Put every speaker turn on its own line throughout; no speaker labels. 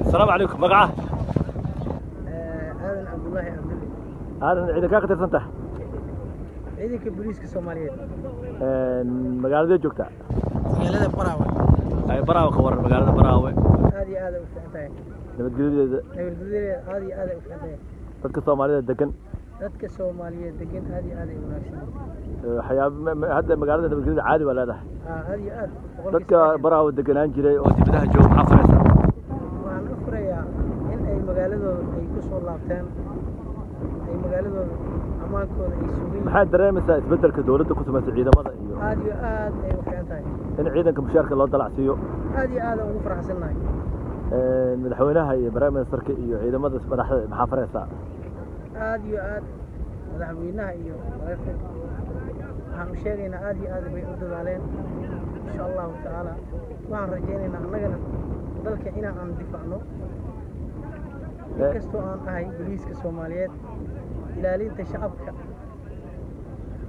Asalaamu calaykum. Magaca?
Aadan Cabdullaahi Cabdulle.
Aadan, ciidankaa ka tirsan tahay?
Ciidanka Booliiska Soomaaliyeed.
Magaaladee joogtaa?
Magaalada Baraawe.
Ay, Baraawe ka waran, magaalada Baraawe?
Aad iyo aad ay u fiican tahay.
Nabadgelyadeeda?
Nabadgelyadeeda aad iyo aad ay u fiican tahay.
Dadka Soomaalida degan?
Dadka Soomaaliyeed degan aad iyo aad ay u wanaagsan yihiin.
Waxyaaba hadda magaalada nabadgelyada caadi baa leedahay?
Aad iyo aad, boqolkiiba
Dadka
90.
Baraawe deganaan jiray oo dibadaha jooga maxaa faraysaa?
Waxaan u furayaa in ay magaaladooda ay ku soo laabtaan, ay magaaladooda ammaankooda ay sugan yihiin.
Maxaad dareemaysaa isbeddelka dowladda ku samaysay ciidamada iyo
Aad iyo aad ay u fiican tahay.
in ciidanka mushaarka loo dalacsiiyo?
Aad iyo aad aan ugu faraxsannahay.
Madaxweynaha iyo prime ministerka iyo ciidamada madaxda maxaa faraysaa?
Aad iyo aad madaxweynaha iyo madaxda waxaan u sheegaynaa aad iyo aad bay u dadaaleen. Insha Allahu tacaala waxaan rajaynaynaa annagana dalka inaan aan difaacno, inkastoo aan ahay Booliiska Soomaaliyeed, ilaalinta shacabka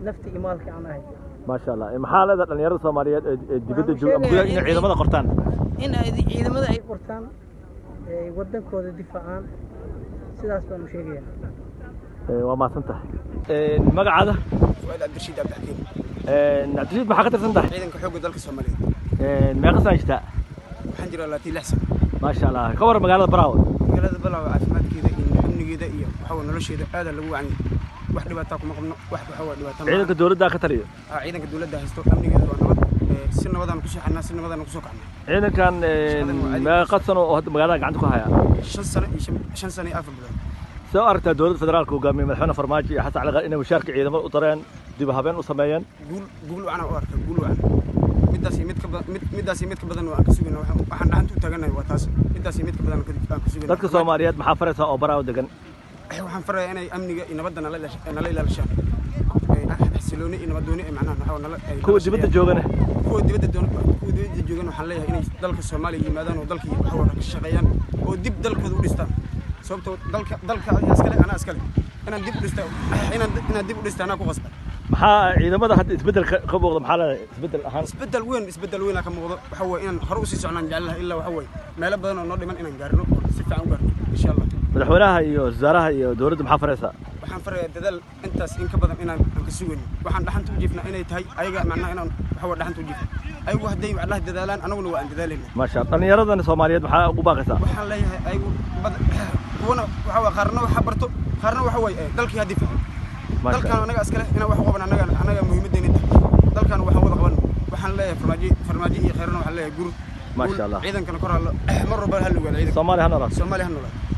nafta iyo maalka aan ahay.
Maasha Allah. Maxaa leedahay dhalinyarada Soomaaliyeed ee dibadda
Waxaan
jooga ama gudaha
sheegayaa
inay
in
ciidamada qortaan?
In ay ciidamada ay qortaan, ay waddankooda difaacaan, sidaas baan u sheegayaa.
Waa mahadsan tahay. Magacaada?
Fuaad Cabdirashiid Cabdixakiim.
Cabdirashiid, maxaa ka tirsan tahay?
Ciidanka Xoogga Dalka Soomaaliyeed.
Meeqa sana jirtaa?
Waxaan jiraa 26 sano.
Maasha Allah. Ka waran magaalada Baraawe?
Magaalada Balaawe caafimaadkeeda iyo amnigeeda iyo waxaa nolosheeda aada lagu wacnay. Wax dhibaataa kuma qabno, wax waxa waa dhibaato ma.
Ciidanka dowladda ka taliyo?
Aha, ciidanka dowladda haysto. Amnigeeda waa nabad. Si nabadaan ku seexanaa, si nabadaan kusoo kacnaa.
Ciidankan
Shaqadan waa caadi.
meeqa sano oo hadda magaalada gacanta ku haya?
5 sano iyo 5 sano iyo 4 bilood.
Soo aragtaa dowladda federaalka hogaamiye madaxweyne Farmaajo iyo Xasan Cali Khayr inay mushaarka ciidamada u dareen, dib u habeen u sameeyeen?
Guul, guul wacan u arka, guul wacan. Midaas iyo mid ka badan, midaas iyo mid ka badan waan ka sugayna. Waxaan dhaxanta u taaganahay waa taas. Midaas iyo mid ka badan aan ka sugayna.
Dadka Soomaaliyeed maxaa faraysaa oo Baraawe degan?
Waxaan farayaa inay amniga iyo nabadda nala ilaalishaan, xasilooni iyo nabadooni ay macnaha waxaa nala ay
Kuwa
nala
dibadda
shaqeeyaan.
joogana?
Kuwa dibadda joogana waxaan leeyahay inay dalka Soomaaliya yimaadaan oo dalkii waxa waa ka shaqeeyaan oo dib dalkooda u dhistaan, sababtoo dalka adiga iskale, anaa iskale. Inaan dib u dhista anaa ku qasban.
Maxaa ciidamada hadda isbeddel ka muuqda, maxaa leedahay isbeddel ahaan?
Isbeddel weyn, isbeddel weyn ka muuqdo. Waxa weeye inaan hore usii socnaan jecelahay, ilaa waxa weeye meelo badan oo noo dhiman inaan gaarno oo si fiican u gaarno, insha Allah.
Madaxweynaha iyo wasaaraha iyo dowladda maxaa faraysaa?
Waxaan farayaa dadaal intaas in ka badan inaan aan ka sugayno. Waxaan dhaxanta u jiifnaa inay tahay ayaga, macnaha inaan waxa waa dhaxanta u jiifno ayagu. Hadday macnaha dadaalaan, anaguna waa aan dadaalayna.
Maasha Allah. Dhallinyaradan Soomaaliyeed maxaa ugu baaqaysaa?
Waxaan leeyahay ayagu kuwana waxa waa qaarna waxa barto, qaarna waxa waaye dalkii ha difaaco.
Maasha
Dalkan
Allah.
anaga iskale, inaan wax u qaban anaga muhiimaddeena tahay. Dalkan waxaan wada qaban. Waxaan leeyahay Farmaajo, Farmaajo iyo Khayrna waxaan leeyahay guur.
Maasha Allah.
Ciidankana kor ha mar walba ha lugaado ciidanka.
Soomaaliya ha noolaato.
Soomaaliya ha noolaato.